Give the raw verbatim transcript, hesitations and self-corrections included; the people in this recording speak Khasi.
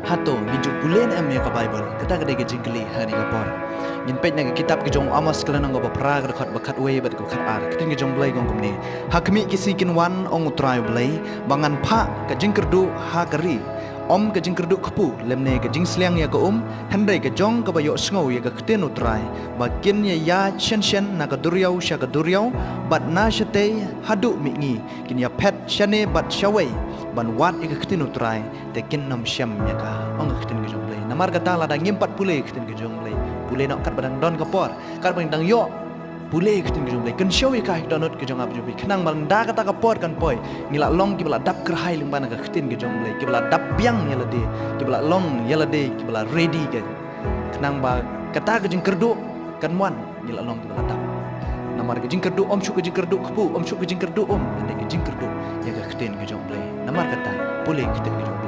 Hato ngi ju pule ne em ïa ka Baibl? Kata ka dei ka jingkylli ha kane ka por. Ngin peit na ka kitab ka jong u Amos ka lynnong kaba phra ka dkhot ba khatwei bad ka khatar. Ka ktien ka jong u Blei ka ong kumne: Ha khmih ki sngi kin wan, ong U Trai U Blei, ba ngan phah ka jingkyrduh ha ka ri, ym ka jingkyrduh kpu lymne ka jingsliang ïa ka um, hynrei ka jong kaba ïohsngew ïa ka ktien U Trai, ba kin ïaïaid shen shen na ka duriaw sha ka duriaw, bad na shatei haduh mihngi, kin ïaphet shane bad shawei ban wad ïa ka ktien U Trai, te kin ym shem ïa ka, ong ka ktien ka jong U Blei. Namar kata, lada ngim pat pule ka ktien ka jong U Blei, pule noh katba dang don ka por, katba dang ïoh, pule ka ktien ka jong U Blei, kynshew ïa ka ha ka dohnud ka jong nga bad jong phi, khnang ba lada kata ka por kan poi, ngi lah long kiba lah dap kyrhai lyngba na ka ktien ka jong U Blei, kiba lah dap biang ïa lade, kiba lah long ïa lade kiba lah ready, ka khnang ba kata ka jingkyrduh kan wan, ngi lah long kiba lah dap. Namar ka jingkyrduh ym shu ka jingkyrduh kpu, ym shu ka jingkyrduh um, hynrei ka jingkyrduh ïa ka ktien ka jong U Blei. Namar kata, pule ka ktien ka jong U Blei.